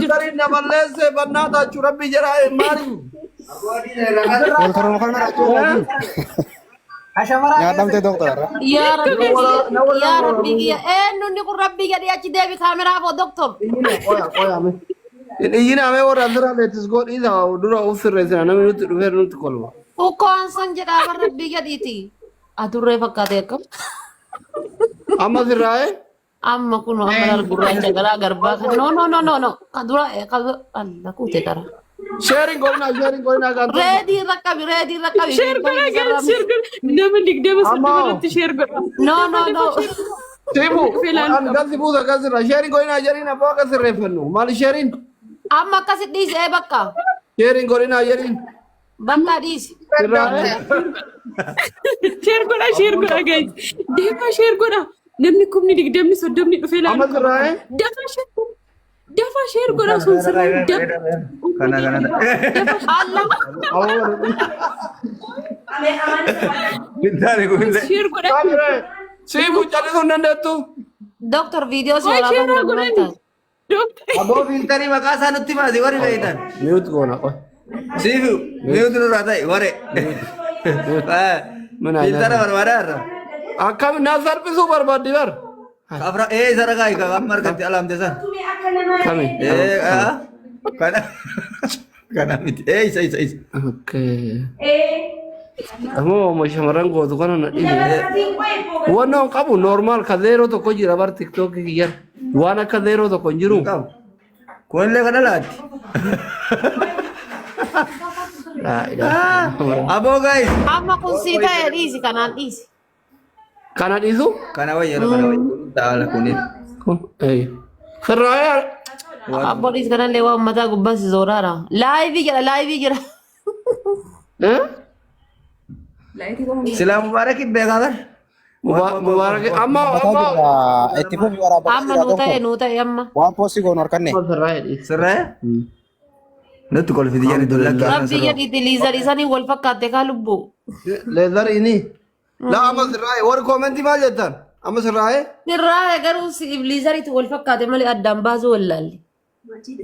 jirtu. Filtariin na balleesse bannaataachuu rabbi jedhaa maali? Filtaruma kana raachuu raajii. Ashamaraa Nyaadhamtee doktora. Yaa Rabbi, Na wala yaa Rabbi kiyya eenyu inni kun Rabbi jedhee achi deebi kaameraa foo doktor. Qoya qoya me. Iyyina mee warra asirraa leettis godhii dura of sirreessina namni nutti dhufee nutti kolfa. Ukkoon san jedhaa bar Rabbi jedhiiti. Adurree fakkaate akkam. Amma sirraa'ee? Amma kun amma laal gurraacha garaa garbaa kan no no no no no kan dura kan alla kuute qara. Sharing godhina sharing godhina kan ta'e. Reedii irra qabi, reedii irra qabi. Share godhaa guys, share godhaa. Nama 20 30 Ammoo. Irratti share godhaa. No no no. Sibu Filaan an gasi buusa gasirra sharing godhina jedhin abbaa akka sirreeffannu maali sharing? Amma akkasi dhiise ee bakka. Sharing godhina jedhin. Bakka dhiisi. Sirraa'ee? Share godhaa, share godhaa guys. Deemaa share godhaa. Namni 20,000 30 dhufee Amma ilaaluu qaba. sirraa'ee? Dafaa share godhaa. Dafaa share godhaa sun sirraa. Kana kana. Alla. Bintaani kunillee. Share godhaa. Sibu callisuu hin dandeettu. Doktor viidiyoo si Qoy share waraabaa haa godhani. Doktor. Aboo filtarii maqaa isaa nutti baasi warri beektan. Mute goona qoy. Siifu mute nurraa ta'e warre. Mana Filtara barbaadaa irra. Akkam na salphisuu barbaaddi bar. Kafra ee isa ragaa hiika amma argatti alaamte san. Kami? Ee kana kana miti ee isa isa isa. Okay. Ammoo shamarran gootu kana na dhibe. Wanna hin qabu normal ka zeeroo tokko jira bar tiktookii kiyyar. Waan akka zeeroo tokko hin jiru. Qabu. Kunillee kana laatti. Laa ilaaha illallah. Aboo guys. Amma kun sii ta'e dhiisi kanaan dhiisi. Kana dhiisu? Kana wayya kana wayya. Ta'ala kunin. Kun sirraa'ee. Abboo dhiisi kanallee waan mataa gubbaa si zooraara. Laayivii jedha, laayivii jira. Eh? Silaa Mubaarakin beekaa bar. Mubaarak amma Mataa amma jirra itti fufi waraabbataa Amma jira nuu ta'e doktor. nuu ta'e amma. Waan poostii goonu harkanne. Sirraa'ee dhiisi. Sirraa'ee? Nutti kolfiti jedhi dullakki. Rabbi jedhiiti liizarii sanii wal fakkaatte kaa lubbuu. Leezariini. Laa amma sirraa'ee warri koomentii maal jettan? Amma sirraa'ee? Sirraa'e garuu si liizariitu wal fakkaate malee addaan baasuu wallaalle.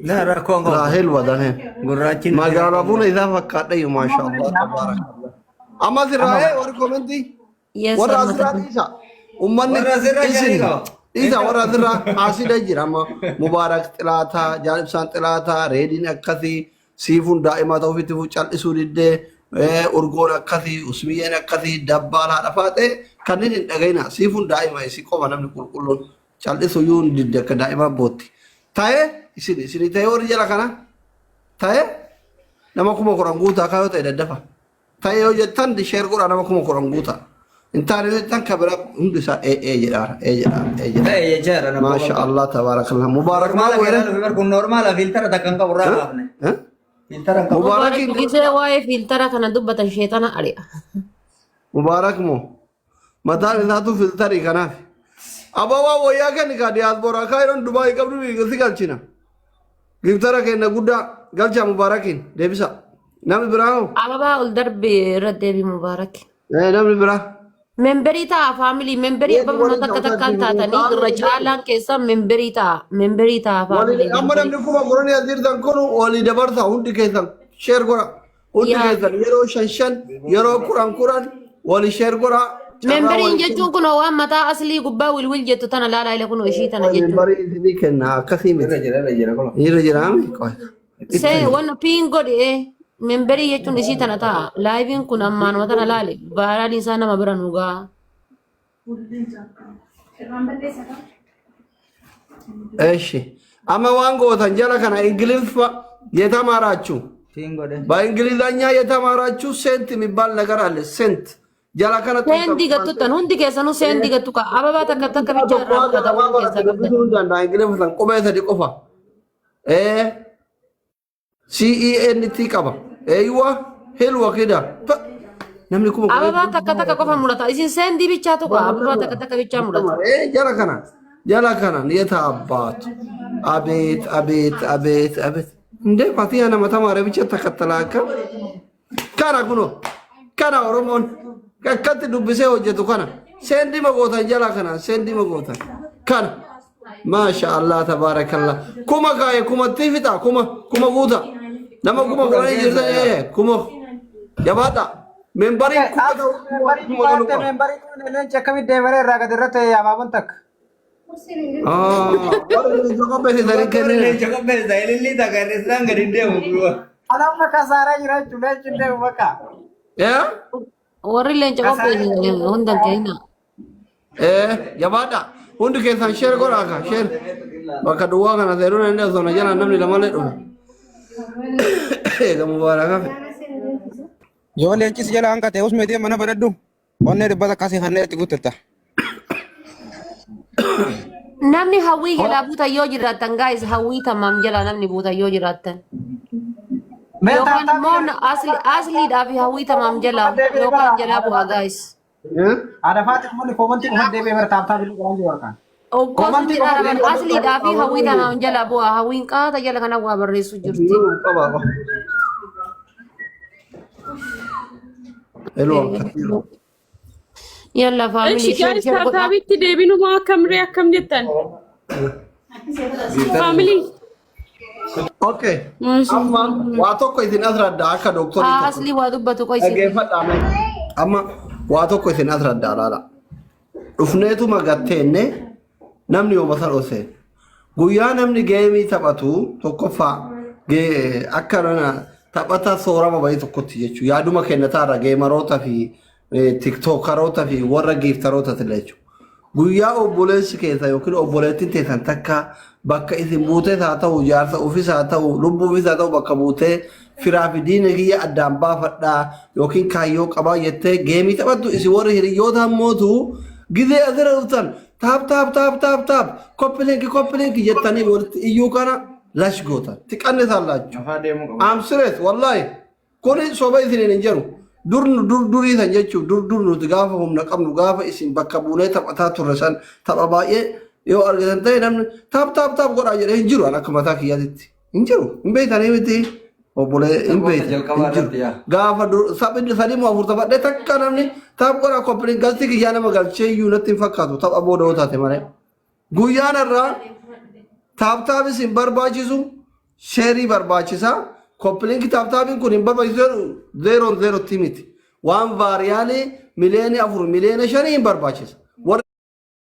Laa rakkoon qabu. Raahel wadaneen. Gurraachi. Magaalaa buna isaa fakkaadha iyyuu maasha Allah tabaarakallah. Amma sirraa'ee warri koomentii? Yes, Warra amma asirraa ta'e. dhiisa. Uummanni Warra asirraa isin shanii qaba. dhiisa warra asirraa haasida jira amma Mubaarak Xilaataa, Jaalibsaan Xilaataa, Reediin akkasii, Siifuun daa'ima ta'uu ofitti fuuf cal'isuu diddee, urgoon akkasii, usmiyyeen akkasii, dabbaal haadha faaxee kanneen hin dhagayina. Siifuun daa'ima isii qofa namni qulqulluun cal'isuu iyyuu hin didde akka daa'imaa bootti. Ta'ee isin isin ta'ee warri jala kana ta'ee nama 10,000 guutaa kaayoo ta'e daddafa. Ta'e yoo jettan share godhaa nama 10,000 guutaa. Hin taane yoo jettan kan biraa hundi isaa ee ee jedhaa ee jedhaa ee jedhaa. Ta'e jechaadha nama. Maasha Allah tabaarakallah. Mubaarak maal Normaala godhe? keessa dhufe kun normaala filtara takka hin qabu irraa kaafne. Filtara hin qabu. Mubaarak Gisee waa'ee fiiltara kana dubbatan sheexana ari'a. Mubaarak moo mataan isaatu filtarii kanaaf. Ababaa wayyaa kenni kaa diyaasporaa kaayiroon Dubaayii qabdu si galchina. Giftara kenna guddaa galchaa Mubaarakiin deebisa. Namni biraa hoo? Ababaa ol darbe irra deebi Mubaarak. Namni biraa. Memberii ta'a faamilii memberii ababuma takka takkaan taatanii irra caalaan keessan memberii ta'a memberii ta'a faamilii. Amma namni 10,000 as jirtan kun walii dabarsa hundi keessan share godha. Hundi keessan yeroo shan shan yeroo kudhan kudhan walii share godha. Memberiin jechuun kun waan mataa aslii gubbaa wilwil jettu tana laalaa ila kun ishii tana jechuudha. Memberii isinii kenna akkasii miti. Irra jira irra jira kola. Irra jiraame qoy. See waan piin godhe memberii jechuun ishii tana ta'a. Laayiviin kun ammaanuma tana laale baaraan isaa nama bira nu ga'a. Eshi. Amma waan gootan jala kana Ingiliffa የተማራችሁ Siin godhe. በእንግሊዘኛ የተማራችሁ ሴንት የሚባል ነገር አለ። ሴንት jala kana Seendii gattuuttan hundi keessanuu seendii gattu ka'a. Ababaa takka takka bichaa irraa fudhata waan keessaa qabdan. dubbisuu hin danda'a. Ingiliffa san qubee sadi qofa. CENT qaba. Eeywa hilwa kida. Namni kuma Ababaa takka takka qofa mudata. Isin seendii bichaa tuqa. Ababaa takka takka bichaa mudata. Jala kana jala kana የት አባቱ አቤት አቤት አቤት አቤት እንዴ ፋቲያ nama ተማረ ብቻ ተከተላከ kana kuno kana Oromoon akkatti dubbisee hojjetu kana seendii magootan jala kana seendii magootan kana Maasha Allah tabaarakallah. Kuma kaaye kumatti fixa kuma kuma guuta. Nama 10,000 jirtan kuma jabaadha. Membarii kuma ta'u Membarii kuma galuu baate qaba. membarii kun leenci akkamitti deemee irraa gadi irratti abaaboon takka. Ah, warri leenca qopheessitan hin Warri kennine. leenca qopheessa ilillii takka irreessaan gadi hin deemu. Anamma kasaaraa jira jechuudha leenci hin deemu bakka. Eh? Warri leenca qopheesse hunda kenna. Jabaadha. Hundi keessan share godhaa ka share. Bakka duwwaa kana seenuun hin danda'u sana jala namni lamallee dhufe. Eega mubaarak hafe. Yoo leencis jala hanqate usmeetii mana banadhu. Onnee dhibbata akkasii kanneen itti guuttatta. Namni hawwii jalaa buutan yoo jiraattan guys hawwii tamaam jalaa namni buutan yoo jiraattan. Mee Yookaan taaptaap immoo asliidhaa fi hawwii tamaam jalaa yookaan jalaa bu'aa guys. Eh? Adafaati immoo koomantii qofa deebi'ee bara taaptaap illee godhaa jiru harkaan. Oggoo sun Koomantii jedhaa qofa raban deebi'ee asliidhaa fi hawwii tamaam jalaa bu'aa hawwiin qaata jala kana waa barreessu jirti. Qaba qaba. Hello, katiro. Yalla faamilii Ishi share guys share godhaa. taataabitti deebinu moo akkam ree akkam jettan? Faamilii. Okay. Amma waa tokko isin asradda akka dooktorii tokko. Aslii waa dubbatu qoysi. Dhaggeeffadhaa mee. Amma waa tokko isin asradda laala. Dhufneetuma gatteenne namni yooma san ol seene. Guyyaa namni geemii taphatu tokkoffaa akka nana taphata soorama bahii tokkotti jechuudha. Yaaduma kennataarra geemaroota fi tiktookaroota fi warra giiftaroota illee jechuudha. Guyyaa obboleessi keessa yookiin obboleettiin teessan takka bakka isin buutees haa ta'u jaarsa ofis haa ta'u lubbuu ofis haa ta'u bakka buutee firaa fi diina kiyya addaan baafadhaa yookiin kaayyoo qabaa jettee geemii taphattu isin warri hiriyyoota mootu gizee asirra dhuftan tap tap tap tap tap copy link copy link jettanii walitti iyyuu kana lash gootan xiqqanne isaan laachuu. Afaan deemuu qaba. I'm serious wallahi kuni soba isiniin hin jedhu dur dur durii san jechuun dur dur nuti gaafa humna qabnu gaafa isin bakka buunee taphataa turre san tapha baay'ee yoo argatan ta'e namni tap tap tap godhaa jedhee hin jiru an akka mataa kiyyaatitti hin jiru hin beektanii miti obbolee hin Taphoota beektan jalqabaa hin jiru irratti yaa. gaafa dur saphni sadii moo afur taphadhee takka namni tap godhaa copy link galtii kiyyaa nama galchee iyyuu natti hin fakkaatu tapha booda yoo taate malee guyyaan irraa tap tapis hin barbaachisu shareii barbaachisa copy link tap tapiin kun hin barbaachisu jedhu zeeroon zeerotti miti waan viralii miliyoona 4 miliyoona 5 hin barbaachisa warri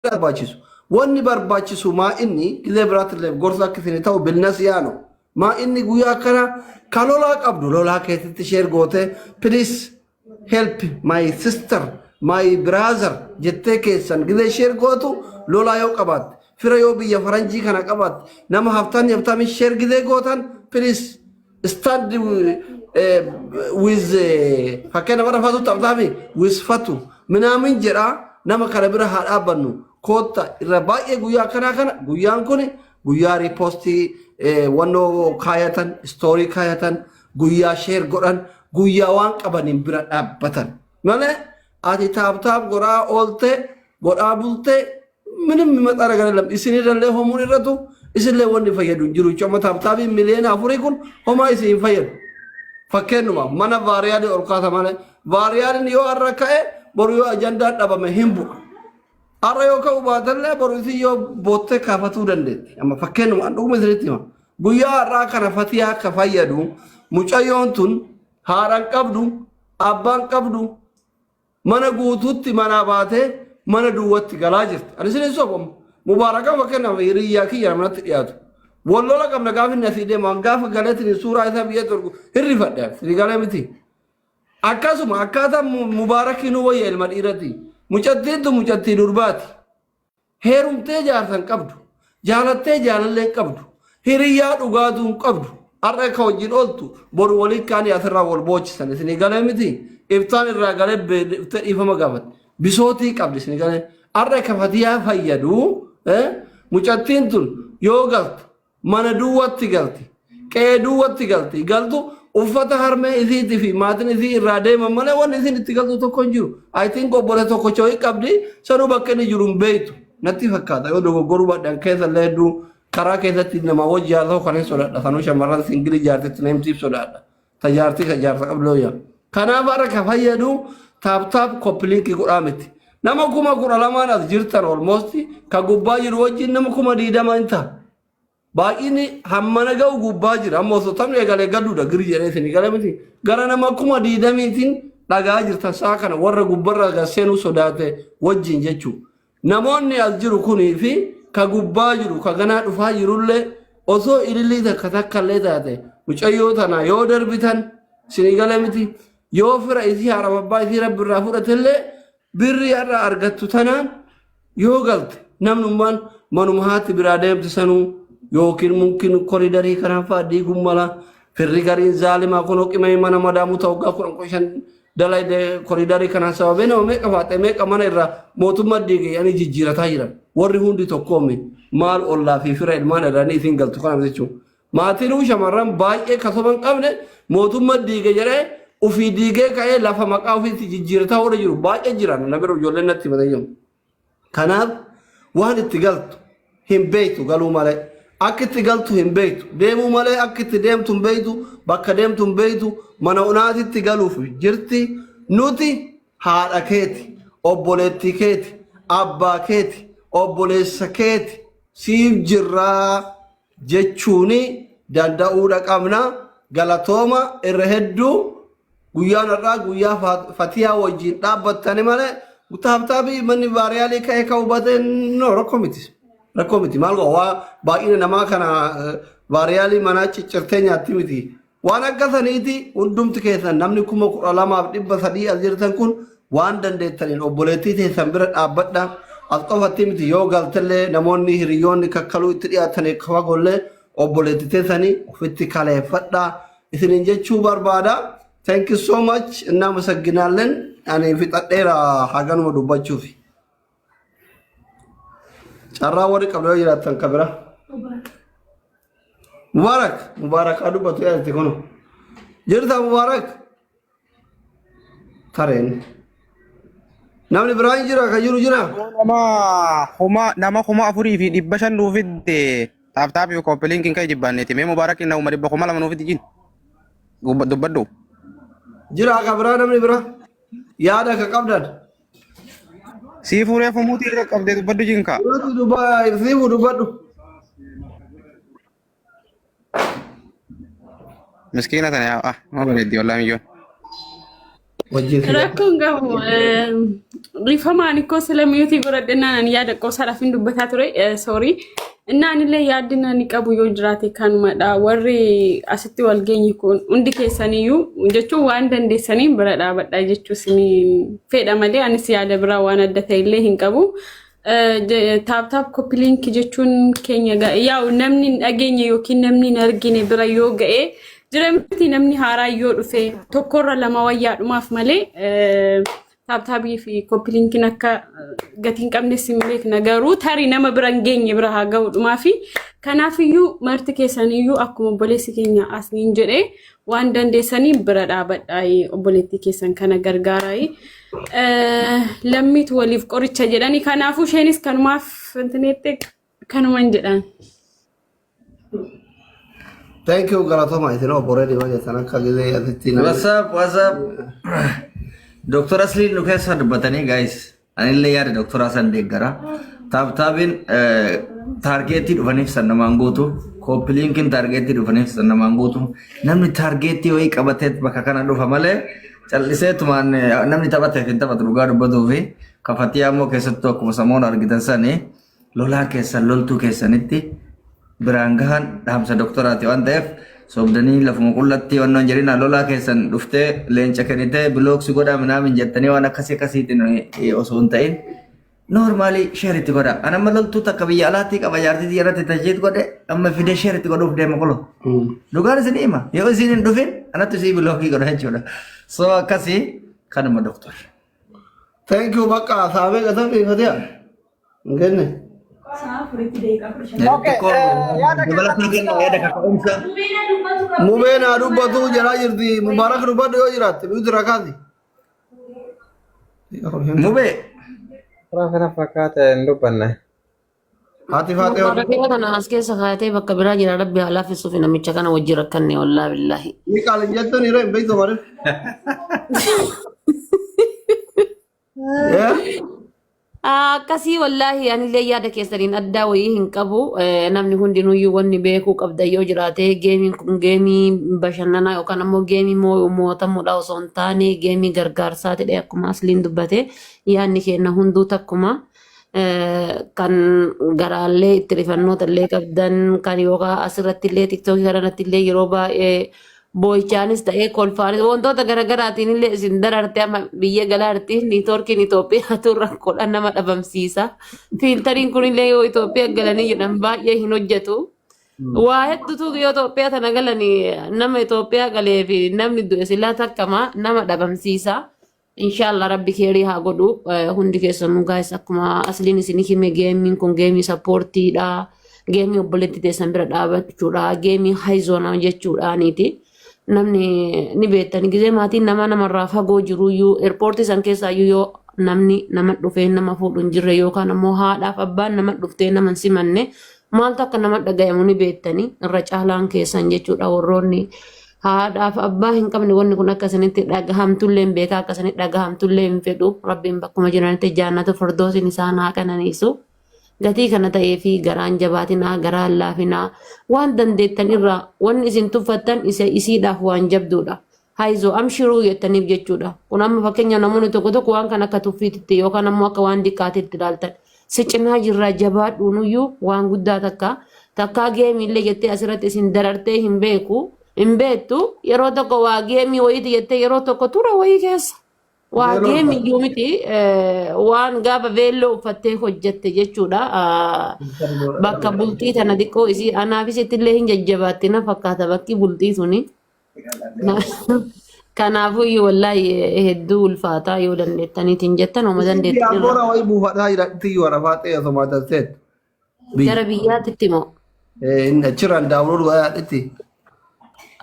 barbaachisu wanni barbaachisu maa inni gizee biraatti illee gorsa akka isin ta'u bilnas yaano maa inni guyyaa akkana ka lolaa qabdu lolaa keessatti share goote please help my sister my brother jettee keessan gizee share gootu lolaa yoo qabaatte fira yoo biyya faranjii kana qabaatte nama haftaan haftaan share gizee gootan please stand with fakkeenya nama fatu taphaami with fatu minaamin jedha nama kana bira haa dhaabbannu kootta irra baay'ee guyyaa akkanaa kana guyyaan kun guyyaa repostii wannoo kaayatan story kaayatan guyyaa share godhan guyyaa waan qabaniin bira dhaabbatan malee ati tap tap godhaa oolte godhaa bulte ምንም የሚመጣ ነገር የለም። isinirrallee homuun irratu isinillee wanni fayyadu hin jiru jechuudha. Amma tap tapiin miliyoona 4 kun homaa isin hin fayyadu. Fakkeenyuma mana viralii ol kaasa malee viraliin yoo har'a ka'e boru yoo ajandaan dhabame hin bu'a. Har'a yoo ka'u baatellee boru isin yoo boottee kaafatuu dandeetti. Amma fakkeenyuma an dhuguma isinitti hima. Guyyaa har'aa kana fatiyaa akka fayyadu mucayyoon tun haadha hin qabdu abbaan qabdu mana guutuutti manaa baatee mana duwwatti galaa jirti. Ani isin hin sobamu. Mubaarakaa fakkeenyaaf hiriyyaa kiyya namatti dhiyaatu. Wallola qabna gaafa inni asii deemu an gaafa galeetiin suuraa isaa biyya torgu hirrifadhe. Sii galee miti. Akkasuma akkaataa mubaarakii nu wayya ilma dhiirati. Mucattiin tun mucattii durbaati. Heerumtee jaarsa hin qabdu. Jaalattee jaalallee hin qabdu. Hiriyyaa dhugaatuu hin qabdu. Har'a ka wajjin ooltu boru waliin kaanii asirraa wal boochisan isinii galee miti. Iftaan irraa galee iftee dhiifama gaafate. Bisootii qabdi isinii galee. Har'a ka fatiyaa fayyadu mucattiin tun yoo galte mana duwwatti galti. Qe'ee duwwatti galti. Galtu uffata harmee isiitii fi maatiin isii irraa deeman malee wanni isin itti galtu tokko hin jiru. I think obboleessa tokkocha wayii qabdi sanuu bakka inni jiru hin beektu. Natti fakkaata yoo dogoggoruu baadhaan keessa illee hedduu karaa keessatti nama wajji haasa'u kan hin sodaadha. Sanuu shamarran single jaartitti namtiif sodaadha. Tajaartii ka jaarsa qabdu looya. Kanaaf har'a ka fayyadu tap tap copy link godhaa miti. Nama 12,000 as jirtan, almost ka gubbaa jiru wajjin nama 20,000 hin ta'a. Baay'inni hammana ga'u gubbaa jira. Amma osoo taphni eegalee gaduudha giri jedhee isin gala miti. Gara nama 20,000tiin dhagaa jirtan sa'a kana warra gubbarraa gad seenuu sodaate wajjin jechuudha. Namoonni as jiru kunii fi ka gubbaa jiru ka ganaa dhufaa jirullee osoo ilillii takka takka illee taate mucayyoo tana yoo darbitan isinii gala miti. Yoo fira isii haadha abbaa isii rabbi irraa fudhatellee birrii har'a argattu tanaan yoo galte, namnummaan manuma haati biraa deemte sanuu yookiin mumkin koriidarii kanaan fa'aa diiguun mala. Firri gariin zaalimaa kunoo qimamii mana madaamuu ta'u waggaa 10 15 dalayde koriidarii kanaan sababee nama meeqa faaxee meeqa mana irraa mootummaa diige yani jijjiirataa jiran. Warri hundi tokkoomi maal ollaa fi fira ilmaan irraa ni isin galtu kanaaf jechuudha. Maatinuu shamarran baay'ee kasoma hin qabne mootummaa diige jedhee ofii diigee ka'ee lafa maqaa ofiitti jijjiirataa warra jiru baay'ee jiran na bira ijoolleen natti himatanii jiru. Kanaaf waan itti galtu hin beektu galuu malee. Akka itti galtu hin beektu. Deemuu malee akka itti deemtu hin beektu. Bakka deemtu hin beektu. Mana onaatitti galuuf jirti. Nuti haadha keeti, obboleettii keeti, abbaa keeti, obboleessa keeti siif jirraa jechuuni danda'uudha qabna. Galatooma irra hedduu. Guyyaan har'aa guyyaa Fatiyaa wajjin dhaabbattani malee tap tapii manni viral ka'ee ka'uu baate no rakkoo miti. Rakkoo miti, maal godha, waa baay'ina namaa kana viral manaa ciccirtee nyaatti miti. Waan akka saniiti hundumti keessan namni 12,300 as jirtan kun waan dandeettaniin obboleettii teessan bira dhaabbadha. As qofatti miti, yoo galtellee namoonni hiriyoonni kakkaluu itti dhiyaatan fagollee obboleettii teessanii ofitti kaleeffadha. Isinin jechuu barbaada. Thank you so much. እናመሰግናለን. Ani fixadheera haganuma dubbachuufi. Carraa warri qabdu yoo jiraattan ka bira. Mubaarak, Mubaarak haa dubbatu yaadate kunu. Jirta Mubaarak? Tareen. Namni biraan jira ka jiru jira? Nama 4,500 nuu fidde tap tapii copy linkiin ka'e jibbaanneeti. Mee Mubaarak nama dhibba 2,000 nuu fiddi jin. Dubbadhu. Jira ka biraa, namni bira? Yaada ka qabdan. Sii fuuree fumuutii irra qabdee dubbadhu jinka. Dubbadhu, siifu dubbadhu. Miskiina tana yaa ah ma bareeddi wallaahi miyyoon. Wajjin si Rakkoon qabu rifamaan ikkoo sila mute godhadhe naan yaada qoosaadhaaf hin dubbataa ture, sorry. Innaan illee yaaddi nani qabu yoo jiraate kanumadha. Warri asitti wal geenye kun hundi keessaniyyuu jechuun waan dandeessaniin bira dhaabadha jechuus ni fedha malee anis yaada biraa waan adda ta'e illee hin qabu. Tap tap copy link jechuun keenya yaa'u namni hin dhageenye yookiin namni hin argine bira yoo ga'e jira miti, namni haaraa yoo dhufe tokkorra lama wayyaadhumaaf malee tap tapii fi copy linkiin akka gatii hin qabnes hin beekna, garuu tarii nama bira hin geenye bira haa ga'uudhumaa fi kanaafiyyuu marti keessaniyyuu akkuma obboleessi keenya asniin jedhee waan dandeessanii bira dhaabadhaa, obboleettii keessan kana gargaaraa. Lammiitu waliif qoricha jedhani, kanaafuu isheenis kanumaaf intineetti kanuman jedhan. Thank you, galatoma isin obbo Reedi waan jettan akka gisee asitti namni. What's up, what's up? Dr. Asliin nu keessa dubbatanii guys. Anillee yaada Dr. Hasan deeggara. Tap tapiin target dhufaniif san namaan guutu. Copy linkiin target dhufaniif san namaan guutu. Namni target wayii qabatee bakka kana dhufa malee calliseetumaan namni taphateef hin taphatu dhugaa dubbatuu fi kafatiyaa immoo keessattuu akkuma samoon argitan sanii lolaa keessan loltuu keessanitti biraan gahan dhaamsa doktoraati waan ta'eef sobdanii lafuma qullatti wannan jedhina lolaa keessan dhuftee leenca kennitee block si godhaa minaamin jettanii waan akkasii akkasiitiin osoo hin ta'in normally share itti godha. Ani amma loltuu takka biyya alaatti qaba, jaartii irratti tasheet godhe, amma fidee share itti godhuuf deema kulo. Dhugaan isin hima, yoo isin hin dhufin anatti isii block godha jechuudha. So akkasii kanuma, doktor. Thank you, bakka saamee qatamee fatiha. Hin kenne. Okay, yaada Dabalataa kenna yaada kaka'umsa. Mubeen haa dubbatu jalaa jirti. Mubaarak, dubbadhu yoo jiraatte. Nuti rakaati. Mubee. Karaa kana fakkaata hin dubbanne. Haati faatee hordofaa. Rakkoo kana as keessa kaayatee bakka biraa jira, rabbi haa laaffisuuf namicha kana wajji rakkanne wallaahi billaahi. Ni qaalin jettuun hiree hin beektu malee. Akkasii wallaahi anillee yaada keessaniin addaa wayii hin qabu. Namni hundinuyyuu wanni beekuu qabda yoo jiraate geemiin kun geemii bashannanaa yookaan ammoo geemii moo'atamuudha osoo hin taane geemii gargaarsaa ta'e akkuma asliin dubbate yaadni keenya hunduu takkuma. Kan garaallee itti rifannoota illee qabdan kan yookaan asirratti illee tiktookii kanarratti illee yeroo baay'ee boo'ichaanis ta'ee kolfaanis wantoota garaagaraatiin illee isin dararte amma biyya galaarti niitoorkiin Itoophiyaatu rakkoodhaan nama dhabamsiisa. Fiiltariin kunillee yoo Itoophiyaa galanii jedhan baay'ee hin hojjetu. Waa hedduutu yoo Itoophiyaa tana galanii nama Itoophiyaa galee fi namni du'e silaa takkama nama dhabamsiisa. Inshallah rabbi keerii haa godhu. Hundi keessanuu guys akkuma asliin isin hime geemiin kun geemii sappoortiidha. Geemii obboleetti teessan bira dhaabachuudha. Geemii hayzoonaa jechuudhaaniiti. Namni ni beektani gizee maatiin nama namarraa fagoo jiruyyuu eerpoortii san keessaayyuu yoo namni nama dhufee nama fuudhu hin jirre yookaan ammoo haadhaaf abbaan nama dhuftee nama hin simanne maaltu akka nama dhagayamu ni beektani irra caalaan keessan jechuudha warroonni haadhaaf abbaa hin qabne wanni kun akka isinitti dhagahamtullee hin beekaa akka isinitti dhagahamtullee hin fedhu rabbiin bakkuma jiranitti jaannata firdoosiin isaan haa qananiisu gatii kana ta'ee fi garaan jabaatinaa garaan laafinaa waan dandeettan irraa wanni isin tuffattan isa isiidhaaf waan jabduudha hayzoo amshiruu jettaniif jechuudha kun amma fakkeenya namoonni tokko tokko waan kan akka tuffiititti yookaan ammoo akka waan diqqaatitti ilaaltan si cinaa jirraa jabaadhuunuyyuu waan guddaa takka takkaa geemiillee jettee asirratti isin darartee hin beeku hin beektu yeroo tokko waa geemii wayiiti jettee yeroo tokko tura wayii keessa waa Veeloo geemii iyyuu miti waan gaafa veelloo uffattee hojjette jechuudha. Bakka bultii tana xiqqoo isii anaafis ittillee hin jajjabaatti na fakkaata bakki bultii suni. Kanaafuu iyyuu wallaahi hedduu ulfaataa yoo dandeettaniitiin jettan homa dandeettan irra Diyaaspoora wayii buufadhaa jira itti warafaa ta'e osoo maatalteet. gara biyyaatitti moo Achirraan daawwannoo dhugaa itti.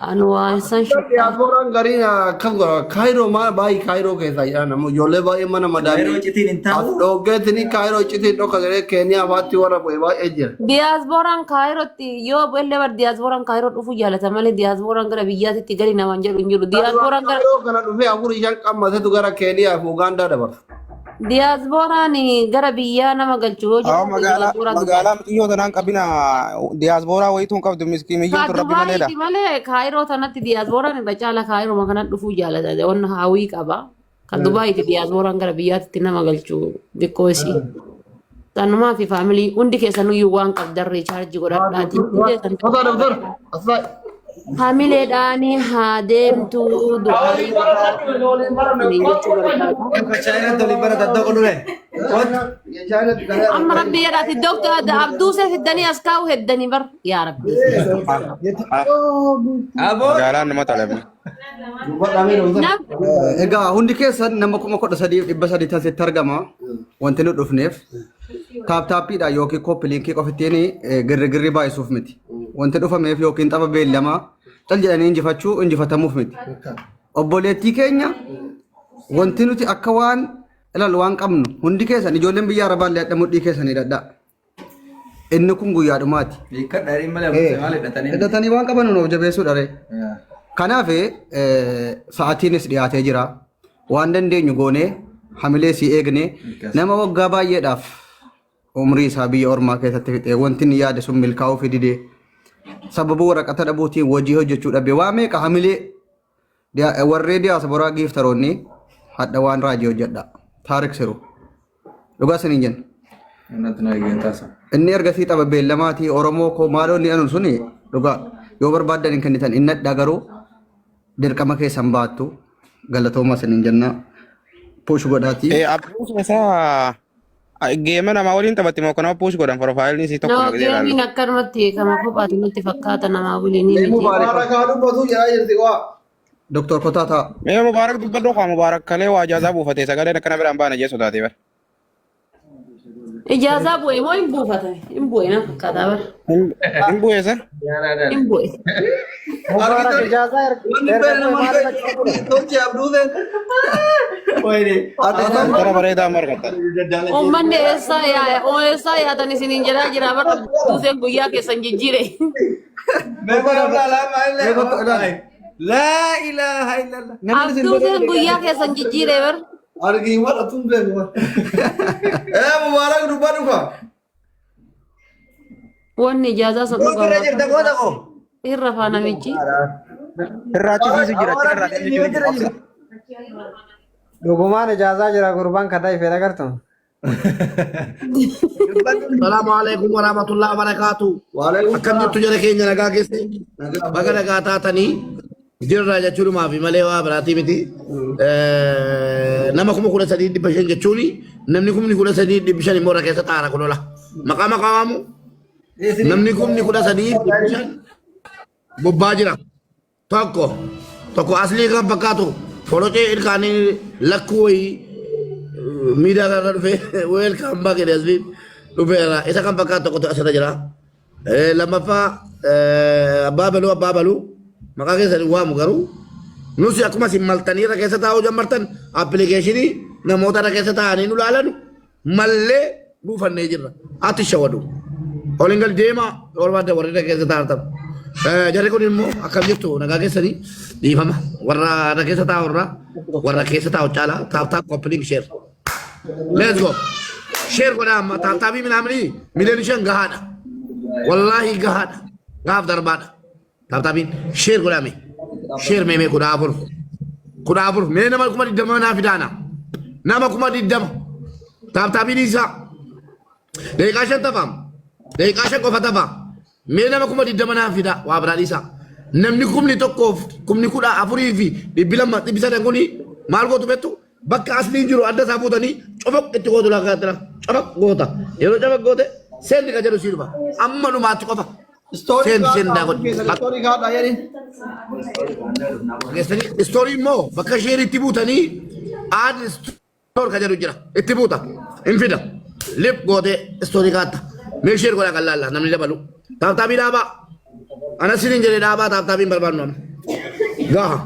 Anu waan san shakkaa. Diyaaspooraan gariin akkas godha. Kaayiroo maal baay'ee kaayiroo keessaa jedhan ammoo ijoollee baay'ee mana Kaayiroo madaamii. citiin hin As taa'u. dhooggeetiin kaayiroo citiin dhokka jedhee Keeniyaa faatti warra bu'e baay'ee jira. Diyaaspooraan kaayirootti yoo bu'ellee bar diyaaspooraan kaayiroo dhufuu jaalata malee diyaaspooraan gara biyyaatitti gadi namaan jedhu hin jiru. Diyaaspooraan gara Kaayiroo kana dhufee afurii shan qammatetu gara Keeniyaa fi Ugaandaa dabarsa. Diyaaspooraan gara biyyaa nama galchu yoo Awwa jedhu magaalaa diyaaspooraan magaalaa Dubaay. mixiyyoo tanaan qabina diyaasbooraa wayituu hin qabdu miskiin Ka miyyoon tun rabbi maleedha. Dubaayiiti malee kaayiroo tanatti diyaaspooraan irra caala kaayiroo kana dhufuu jaalata. Wanna hawwii qaba. Ka Dubaayiiti diyaaspooraan gara biyyaatitti nama galchu xiqqoo isii. Sanumaa fi faamilii hundi keessanuyyuu waan qabdan riichaarjii godhadhaati. Hundi keessan Otaa doktor, asxaa. Hamileedhaan haa deemtu du'aayii godhaa isiniin jechuu barbaada. Akka chaayinaatti waliin bara dadda godhure. Kottu. Amma rabbi jedhaati doktor Abduusee fiddanii as kaa'u heddanii bar yaa rabbi. Aboo. Magaalaan nama talabne. Nam Egaa hundi keessan nama 13,300 asitti argama. Wanti nu dhufneef taaptaappiidha yookiin kooppi liinkii qofittiin girrigirri baay'isuuf miti. Wanti dhufameef yookiin tapha beellamaa cal jedhanii injifachuu injifatamuuf miti. Obboleettii keenya wanti nuti akka waan ilaalu waan qabnu hundi keessan ijoolleen biyya arabaallee hadha mudhii keessan hidhadhaa. Inni kun guyyaa dhumaati. Hiikkadha hiriin malee abbuuse maal hidhatanii? Hidhatanii waan qaban nuuf jabeessuudha ree. Kanaaf sa'aatiinis dhiyaatee jira. Waan dandeenyu goonee hamilee sii eegne nama waggaa baay'eedhaaf umrii isaa biyya ormaa keessatti fixee wanti inni yaade sun milkaa'uu fi didee sababa waraqata dhabuutiin hojii hojjechuu dhabe waa meeqa hamilee warree diyaasaboraa giiftaroonni hadha waan raajii hojjedha. Taarik siru. Dhugaa isiniin jenna. Innatti na eegeen taasa. Inni ergasii tapha beellamaatii Oromoo koo maaloo inni anu suni dhugaa yoo barbaaddan hin kennitan inni adda garuu dirqama keessan baattu galatooma isiniin jenna. Push godhaatii. Abduun keessaa geema namaa waliin taphatti moo kanama puush godhan profaayilni isii tokko Nama gisee ilaallu. geemiin akkanumatti kama kophaati natti fakkaata namaa waliin miti. Mubaarak haa dubbatu jedhaa jirti waa. Doktor Kotaa ta'a. Mee Mubaarak dubbadhu kaa Mubaarak kalee waa ijaazaa buufate sagaleen akkana biraan baana jee sodaatee bara. Ijaazaa bu'e moo hin buufate? Hin bu'e na fakkaata bara. Hin bu'eessa? Hin bu'e. Mubaarak ijaazaa Wanni erga beela bu'e nama maal irra ture? tolche abduuseen. Wayne. Gara bareedaa amma argatta. Uummanni eessaa yaaya? Eessaa yaatan isiniin jedhaa jira bara duuseen guyyaa keessan jijjiire. Mee kottu ilaali. Laa ilaaha illallah. Namni isin Abduuseen guyyaa keessan jijjiire bar. Argii warra tun beeku. Mubaarak dubbadhu ka. Wanni ijaazaa san Irra dhugaa jirta goota koo. irra faa namichi. Irraa achi jira achi irraa deemee jira. Dhugumaan ijaazaa jira gurbaan kadaa ifee agartu. Salaamu alaikum warahmatullahi wabarakatuh. Waalaikum Akkam jirtu jara keenya nagaa keessa baga nagaa taatanii jirra jechuudhumaa fi malee waa biraatii miti. Nama 13,500 jechuun namni 13,500 immoo irra keessa taara kunola. Maqaa maqaa waamu namni 13,500 bobbaa jira. Tokko tokko aslii kan fakkaatu forocee ilkaanii lakkuu wayii miidiyaa kanarra dhufe welcome back jedhe asliin dhufeera. Isa kan fakkaatu tokkotu asirra jira. Lammaffaa abbaa baluu abbaa baluu maqaa keessan hin waamu garuu nus akkuma isin maltanii irra keessa taa'uu jammartan appilikeeshinii namoota irra keessa taa'anii nu laalan mallee buufannee jirra. Ati shawadu. Oliin gal deemaa barbaadda warri irra keessa taa'an. Jarri kun immoo akkam jirtu nagaa keessanii dhiifama warra irra keessa taa'u irraa warra keessa taa'u caalaa tap tap copy link share. Let's go. Share godhaa amma tap tapii minaamini miliyoona 5 gahaadha. Wallaahi gahaadha. Gahaaf darbaadha. Tap tapiin share godhame. Share meemee 14. 14 mee nama 20,000 naa fidaana. Nama 20,000. Tap tapiin isaa. Daqiiqaa 5 tafaam. Daqiiqaa 5 qofa tafa. Mee nama 20,000 naa fida waa biraa dhiisa. Namni 1000f 14,200, 900 kuni maal gootu beektu? Bakka asliin jiru adda isaa fuutanii cofoq itti gootu lafa cofoq goota. Yeroo cofoq goote send ka jedhu sii dhufa. Amma dhumaatti qofa. Send send daa godhi. Story kaadhaa jedhi. Geessanii story immoo bakka shareitti buutanii add story ka jedhu jira. Itti buuta. Hin fida. Lip gootee story kaatta. Mee share godhaa kan laalla namni dabalu. Tap tapii dhaabaa. Ana sinin jedhee dhaabaa tap tapiin barbaadnu amma. Gaha.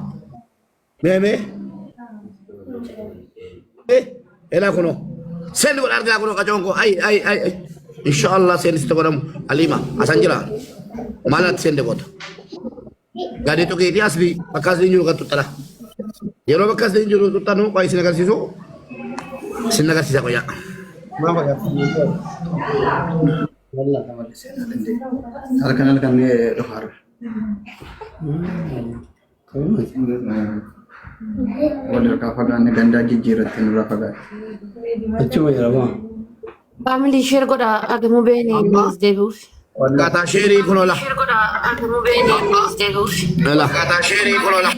Mee mee. Elaa kunoo. Send godha argaa kunoo qacoon koo. Ay ay ay ay. Inshallah send sitti godhamu. Alima asan jira. Maalatti send goota. Gadi tuqiitii asli bakka asliin jiru kan tuxxala. Yeroo bakka asliin jiru tuxxanu waa isin agarsiisu. Isin agarsiisa qoyaa. Halkan halkan dhufaara. Wal harkaa fagaanne gandaa jijjiirratti nurraa fagaate. Achuma jedhama. Family share godha agamuu beeni innis deebi'uuf. Akkaataa shareii kun ola. Share godha agamuu beeni innis deebi'uuf. Ela. Akkaataa shareii kun ola.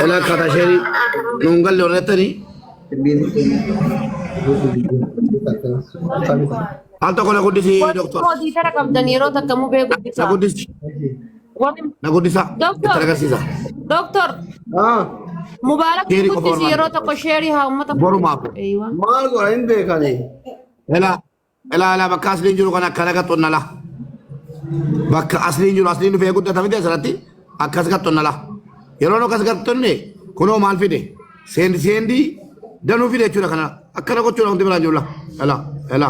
Ela akkaataa shareii. Nuun galle warreettanii. Al tokko na guddisi Warri doktor. moderator qabdan yeroo takka mubee Na guddisaa. guddisi. Warri Na guddisa. Itti Doktor agarsiisa. Doktor Ah, Mubaarak Shareii qofa guddisi barbaada. yeroo tokko shareii haa uummata Borumaaf. Eeywa. maal godha hin beekani. Ela. Ela ela bakka asliin jiru kan akkana qaxxonnala. Bakka asliin jiru asliin dhufee guddata miti asirratti akkas qaxxonnala. Yeroo akkas qaxxonne kunoo maal fide? Send sendii danuu fide jechuudha kana akkana gochuudha wanti biraan jiru la. Ela ela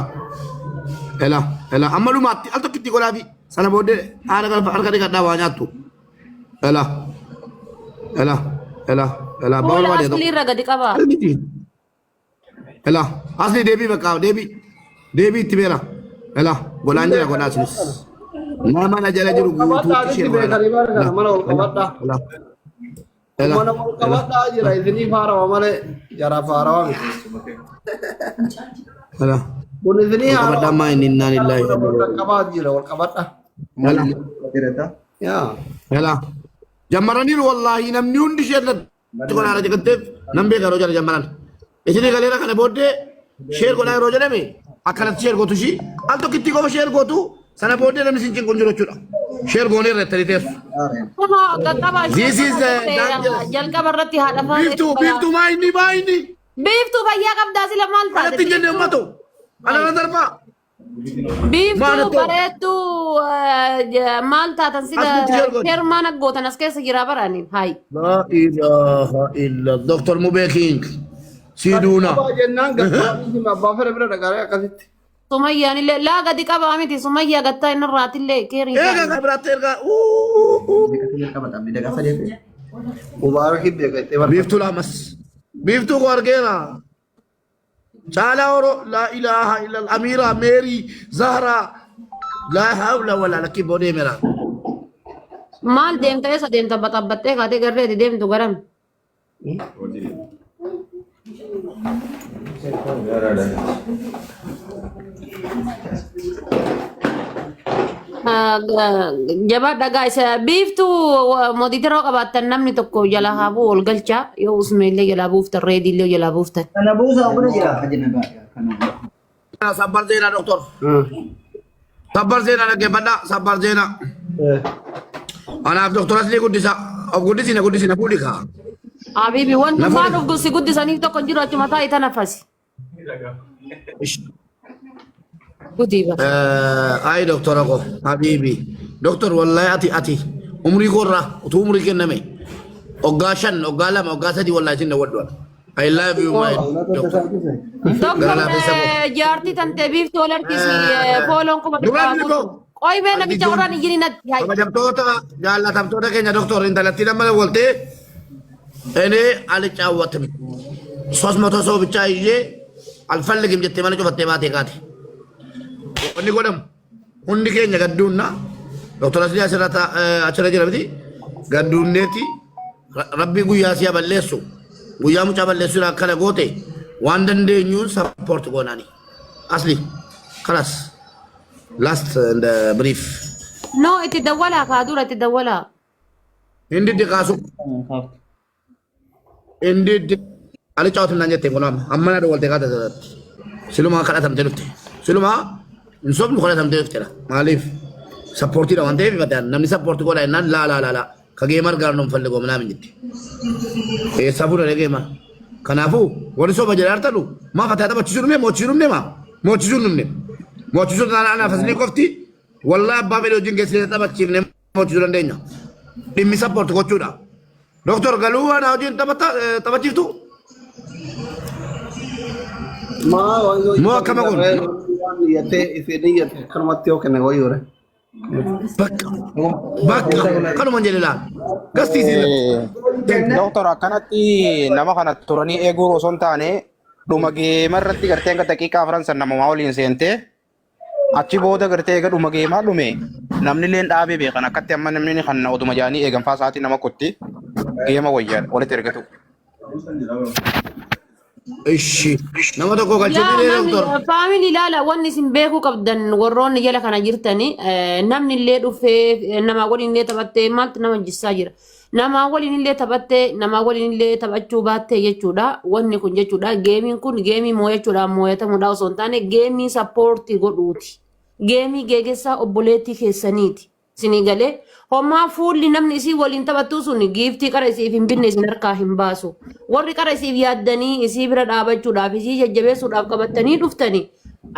ela ela amma dhumaatti al tokkitti godhaafi sana booddee haala galfa harka dhiqadhaa waa nyaattu. Ela ela ela ela abbaa Fuula barbaade tokko. asliirra gadi qabaa. Miti. Ela asli deebii bakka deebii deebii itti beera. Ela godhaan jira godhaa isinis. Nama na jala jiru guutuutti ishee godhaa. Beekanii bara kana mana ol qabadhaa. Ela ela Mana ol qabadhaa jira isinii faarawa malee jara faarawa miti. ela Kun isinii ol qabadhaa maa inni innaan illaahi. Wal qabaa jira wal qabadhaa. Ela Yaa. ela jammaraniiru wallaahi namni hundi ishee irratti godhaa jedhamteef nan beeka yeroo jala jammaran. Isinii galeera kana booddee share godhaa yeroo jedhame akkanatti share gootu ishii al tokkitti qofa share gootu sana booddee namni isin cinqu hin jiru jechuudha. Share goonee irratti teessu. Kunoo qaqqabaa This is dangerous. jalqaba irratti haadha faana. Biiftuu biiftuu maa inni maa inni Biiftuu fayyaa qabdaa sila maal taate? kanatti hin jenne uummatu. Ana na darbaa. Biiftuu Maal bareedduu maal taatan sila Asitti share godhi. share maana gootan as keessa jira baraniin hayi. La ilaha illa Dr. Mubee King. Siiduuna. Qabaa jennaan gabbaa abbaa fedhe bira dhaqaree akkasitti. Sumayyaan illee laa gadi qabaa miti sumayyaa gattaa inni irraatillee keerii Eega kan biraatti ergaa. Mubaarakin beeka itti barbaada. Biiftuu laamas. Biiftuu koo argeera. Caalaa Oro laa ilaaha illal Amiiraa Meerii Zahraa laa hawla walaa lakkii boodee meraa. Maal deemta eessa deemta baxabbattee kaatee garreeti deemtu garam? Jabaa dhagaa isa biiftuu mooditiroo qabaattan namni tokko jalaa haa bu'u ol galchaa yoo usmeellee jalaa buuftan reediillee jalaa buuftan. Kana buusaa bira jira. Sabbar zeenaa doktor. Sabbar zeenaa dhaggeeffadhaa. Sabbar zeenaa. Anaaf doktor Aslii guddisa. Of guddisi na guddisi na fuudhi kaa. Habiibi Na wantummaan fuudhi. of si guddisaniif tokko hin jiru achuma taa'ii tana fasi. Gudii bara. Ayi doktora ko habiibi. Doktor wallahi ati ati umrii koorraa utuu umrii kenname oggaa 5 oggaa 2 oggaa 3 wallahi isin daawwadhu. I love you my doctor. Doktor Gara laafessa koo. jaartii tantee biiftuu ol harkisi fooloon kuma Duraan dhibbaa koo. guutu. Qoy mee namicha warraan iyyini natti hayi. Kabajamtoota jaallatamtoota keenya doktor intalattii nama waltee እኔ አልጫወትም 300 ሰው ብቻ ይዤ አልፈልግም jettee mana cufattee baatee kaate. Wanni godhamu hundi keenya gadduunna Doktor Aslii asirra achirra jira miti gadduunneeti rabbi guyyaa si'a balleessu guyyaa mucaa balleessu akkana goote waan dandeenyuun support goonaani. Asli kalas last and brief. No itti dawwalaa kaa dura itti dawwalaa. Hindi dikaasu. Hindi አልጫወትም naan jetteen kun amma amma na dawwalte kaata asirratti. Silumaa kadhatamtee dhufte. Silumaa hin sobnu kadhatamtee dhufteedha. Maaliif? Supportiidha waan ta'eef ifate namni support godha jennaan laa laa laa laa ከ gamer ጋር ነው የምፈልገው ምናምን jetti. Eessaa fuudhanii gamer? Kanaafuu warri soba jedhaa jirtanu maaf ati taphachiisuu dhumne mo'achisuu dhumne maa mo'achisuu dhumne mo'achisuu anaaf asni qofti wallahi abbaa fedhe wajjin geessisee taphachiifne mo'achisuu dandeenya. Dhimmi support gochuudha. Doktor galuu waan wajjin taphachiiftu Maa moo akkama kun? Niyyatee isin niyyate akkanumatti yoo kenne wayyuure. Bakka bakka kanuma jedhe laal. Gastiisii. Doktor akkanatti nama kana turanii eeguu osoo hin taane dhuma geema irratti gartee hanga daqiiqaa afran san namumaa waliin seentee achi booda gartee eega dhuma geemaa dhume namni illee dhaabee beekan akkatti amma namni kan oduma jaanii eegan faa sa'aatii nama kotti geema wayyaa walitti ergatu. Ishi nama tokko galchee Yaa namni doktor. Family ilaala wanni isin beekuu qabdan warroonni jala kana jirtani namni illee dhufee namaa waliin illee taphattee maaltu nama jissaa jira. Namaa waliin illee taphattee namaa waliin illee taphachuu baattee jechuudha. Wanni kun jechuudha gameiin kun game moo'achuudhaan moo'atamuudha osoo hin taane game support godhuuti. Game geegessaa obboleettii keessaniiti. Isinii galee homaa fuulli namni isii waliin taphattu sun gift qara isiif hin binne isin harkaa hin baasu. Warri qara isiif yaaddanii isii bira dhaabachuudhaaf isii jajjabeessuudhaaf qabattanii dhuftanii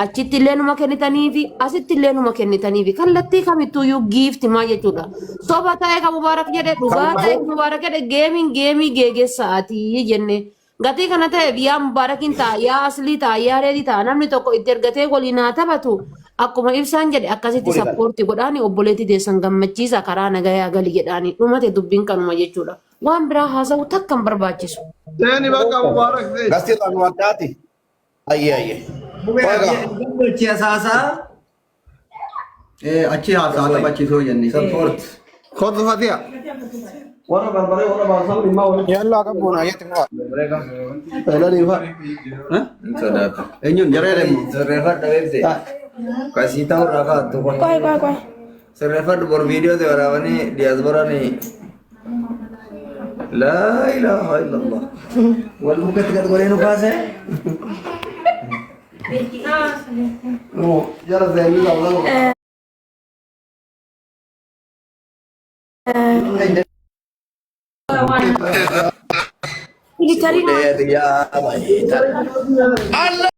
achitti illee numa kennitaniifi asitti illee numa kennitaniifi kallattii kamittuuyyuu gift maa jechuudha. Soba ta'e kan Mubaarak jedhe dhugaa ta'e kan Mubaarak jedhe gameiin game geegessaatii jenne. Gatii kana ta'eef yaa Mubaarakiin ta'a yaa Aslii ta'a yaa Reedii ta'a namni tokko itti ergatee waliin haa taphatu. Akkuma ibsaan jedhe akkasitti support godhaani obboleettii teessan gammachiisa karaa nagayaa gali jedhaani dhumate dubbiin kanuma jechuudha. Waan biraa haasa'u takka hin barbaachisu. Seeni bakka Mubaarak seeni. Gastii irraa nu addaati. Ayyee ayyee. Oiga. Achi hasaasaa. Achi haasaa taphachiisuu jenne. Support. Kootu Fatiha. Warra barbaree warra baasaa dhimma walitti. Yallaa qabbuun ayyatti fufa. Eelanii fa'a. Sodaata. Eenyuun jaree deemu? Sirreeffadhu beekte. Kasii ta'uu irraa kaa'attu kun. Qoy qoy qoy. Sirreeffadhu bor viidiyoo ta'e waraabanii diyaaspooraan laa ilaaha illallah. Wal bukkatti gad godhee nu kaase. Jara seenii qabdan. Military Allah.